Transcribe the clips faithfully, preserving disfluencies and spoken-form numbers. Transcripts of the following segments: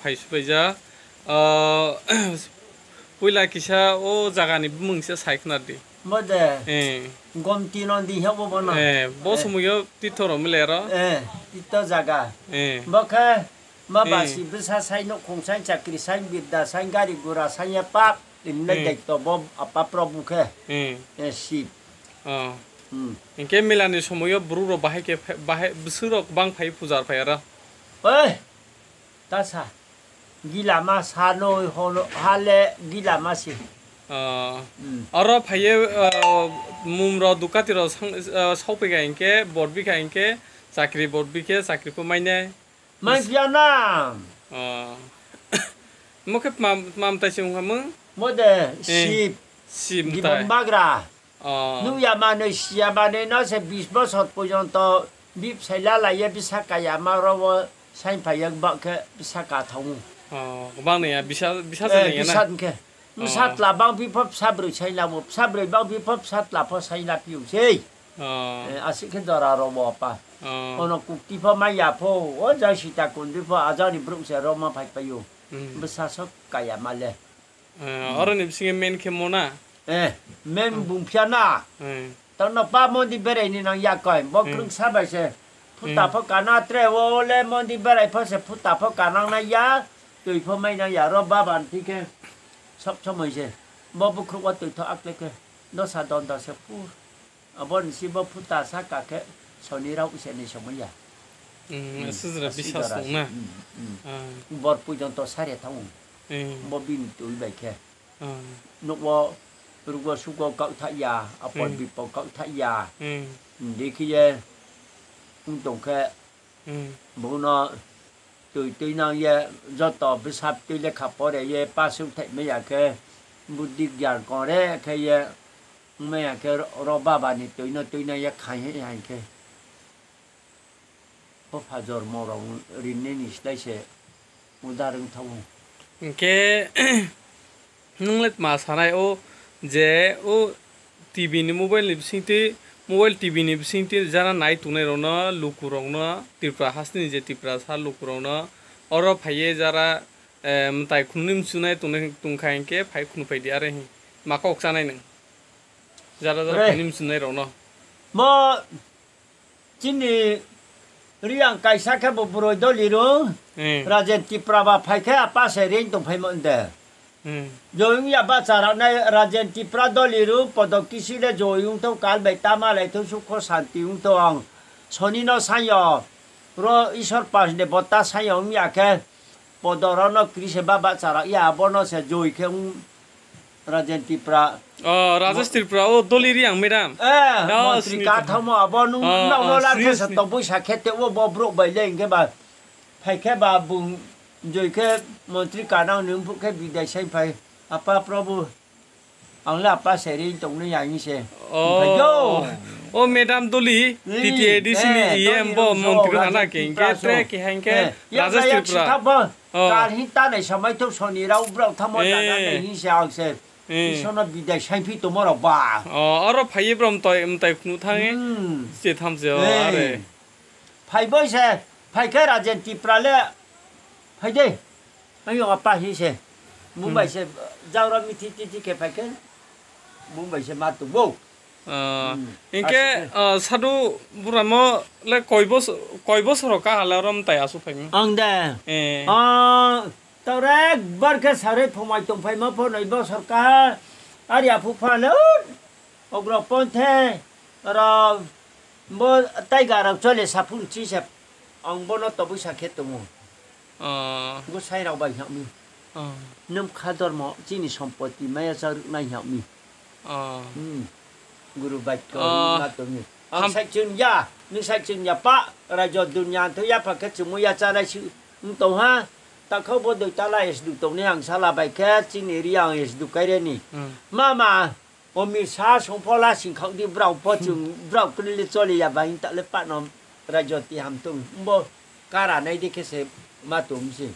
Hai subaijak. Ah, puila kisa o jagani bumung se sai khna di. Bo de. Eh. Gomti no di habo bono. Eh, bo Eh. Sumoyo tito ro mile ro. Eh, tito jaga. Eh. Bo khe ma Eh. basi bwsa sai, nukhung sai, chakri sai, bidda sai, gari gura sai ya pap. Imle Eh. daito bo apa Prabhu khe. Eh. Eh, Shiv. Oh. Hmm. Hinkhe milani somoyo borok rok bahai khe pha-, bahai bwswk rok bang phai pujar phai aro. Oi! Tasa. Gilama sanoi hono hale gilama si. Oh. Hmm. Oro phaiye, oh, mumro dukati rok sang, oh, saupaiga hinkhe bordika hinkhe chakri bordike chakri pho mainai. Mai piana. Oh. Mo khe tmam, tmam tai se wngkha mung? Mo de Eh, Shiv. Shiv Gibon tai. Bagra. Oh. Nung ya manwi siya manwi no se bis bosor porjonto bib saila laiye bisa kaya ma ro o sain phaiyak ba khe bisa ka thangu. Oh, bang ya bisa, bisa Eh, se ya na? Bisa khe. Oh. Bwsa tla bang phi pho bwsa brwi sai lamo, bwsa brwi bang phi pho bwsa tla pho sai la phi o sei. Oh. Eh, aswk khe jora rw bo apa. Oh. Ono kukti pho mai ya pho, o jang sita kundwi pho ajani bruk se rw ma phai pai o. Hmm. Bwsa sok kaya ma le. Eh, Hmm. Oroni bisingo main khe mo na? Eh, main Hmm. bung phia na. Hmm. Tongno pa mondi berai ni nang ya koi, bo Hmm. krung sa bai se. Phuta Hmm. pho kana tre o le mondi berai pho se phuta pho kanang na ya, twi pho mai na ya, ro baba ni thik khe sob somoi se. Bo bukhuk o twi tho akle khe dosa don da se pur. Abo ni si bo phuta sa ka khe soni rao se ni somoi ya. Hmm, Hmm, aswk jora aswk bisa jora song se. Na? Hmm, hmm. Ah. Bor pujon to sare thango. Hmm. Bo bini twi bai khe. Ah. Nukwo rugo sugo kok thak ya, apor Hmm. bipor kok thak ya. Hmm. Dekhi ye wng tong khe Hmm. bono twi twi nang ye joto bwsap twi lekha pore ye pass wng thai maya khe buddhi gyan kore khe ye maya khe ro baba ni twi no twi nang ye khai hai hai khe. Bupha jormo rok rinani slai se uda rwng thango. Hinkhe nwng le tma sanai o je o T V ni mobile ni bisingtwi, mobile T V ni bisingtwi jara nai tongnai rokno, luku rokno, Tripura hasteni je Tiprasa luku rokno oro phaiye jara, eh, mwtai khunui mchunai tongnai tongkha hinkhe phai khunu phaidi are hi ma kok chanai nwng jara jara Re. Khunui mchunai rokno. Mo Chini Riang kaisa khe bo bwrwi doli rw, Hmm. Rajen Tipra ba phai khe apa se ring tong phai mo de. Hmm. Joyung ya ba chara nai Rajen Tipra doli rw, podo kisi le joyung to kal bai tama lai to sukho santi ung to ang. Soni no sayo, ro Isor pas de bota sayo ung ya khe. Podorono kri se ba bahcha rok ya, abono se joi khe wng Rajen Tripura. Oh, Rajesh Tripura, oh, Doli Riang madam. Eh, Oh, montri Smita. Kathamo abo nung Oh, nang oh, no lar khe Sri sa Smita. Tobui sa khe te o bo brok bai le hingke ba. Phai khe ba bung joi khe montri kanang ni buk khe bidai sai phai. Apa Prabhu. Ang le apa seri tongni ya ni se. Oh. Phai do. Oh, madam Doli, Hmm, T T A D C ni eh, E M Doli bo rung montri so, hana Rajesh ke, Tripura ke so. Tre ke hang ke, Eh, ya Rajesh ya Tripura. Sitha ba, Oh. Kar hin ta nai samai to soni rao brao thamo Eh. Dana nai hin se ang se. Eh. Isono bidai sai phi tomo rao ba. Oh, oro phai bro mtai, mtai khunu thang e. Hmm. Se tham se, oh, Eh. Are. Phai bai se, phai khe Rajen Tripura le, phai de. Ayung apa hi se. Mumbai Hmm. se, jaura mithi tithi khe phai khe. Mumbai se ma tu bo. Ah, Hmm. Inke, Asik. Ah, sadu buramo le koi bos-, koi bosoro ka hala rom tai asu phai mi? Ang de. Eh. Ah, tore bar khe sare phomai tong phai ma pho noi bosor ka. Ari aphu pha le. Ogro ponthe ro bo taiga rok chole saphung chi se ang bono tobui sa khe tongo. Ah. Bo sai rok bai hami. Ah. Num kha dormo chini sompoti maya cha ruk nai hami. Ah. Hmm. Guru bai ko Ah. Na tongi. Ang Ham- sai chun ya, ni sai chun ya pa rajo dunya to ya pa khe chumu ya cha lai si tong ha. Ta kho bo doi ta lai es du tong ni ang sala bai khe chini ri ang es du kai re ni. Hmm. Mama. O misa songphola singkhok di brao pochung brao kwrwile choli ya ba hinta le pano rajo ti ham tung bo kara nai di khe se ma tum si.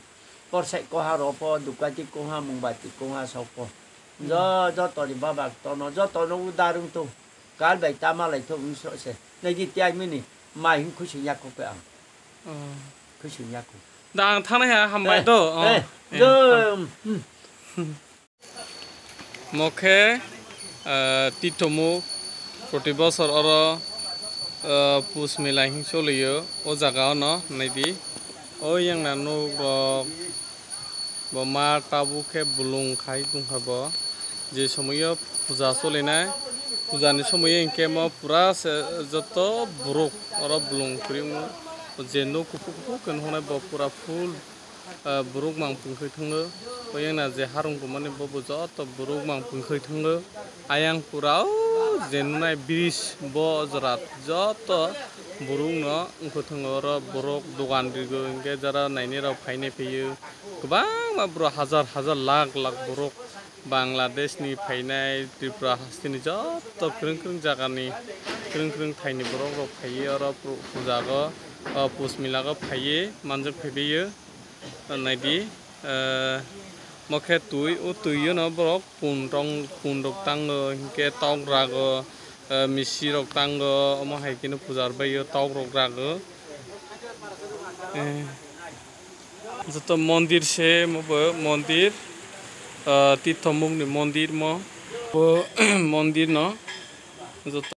Porsai koha ro pho, dukati koha, mungbati koha sok pho. Jo, jo tori babak tono, jo tono udarung tung. Kal bai tama lai thung so se. Nai di tiai mini, mai hing khuising yak kho pe ang. Hmm. Khuising yak kho. Dang thanai ha hambai do. Oh. Eh, eh, jom. Mo khe, eh, Tithomuk proti bosor oro, eh, Pus Mela hing choliyo, o jaga ono naidi. O yang na nuk rok bo ma tabuk khe bulung khai tongkha bo. Je somoyo puja solinai, pujani somoyo hinkhe mo pura se joto borok oro bulung kwrwi wngo. Je nuk kuphur kuphur khe nuhunai bo pura full, eh, borok mang pungkhai thango. Oyang na je harung kumani bo bo joto borok mang pungkhai thango. Ayang pura o je nunai bridge bo jora joto borok no wngkha thango. Oro borok dogan rigo hinkhe jara naini rok phainai phaiyo. Kwbangma borok hajar hajar lakh lakh borok Bangladesh ni phainai, Tripura hasteni joto kwrwng kwrwng jagani kwrwng kwrwng thaini borok rok phaiwi oro pu-, pujago, o Pus Melago phaiwi manjak phaibaio. Naidi, eh, mo khe twi, o twiono borok pun rong, pun rok tango, hinkhe tok rago, eh, misi rok tango, omo hai kheno puja rwbaio tok rok rago. Eh. Joto mondir se, mo bo mondir, ah, Tithomuk ni mondir mo. Bo mondir no joto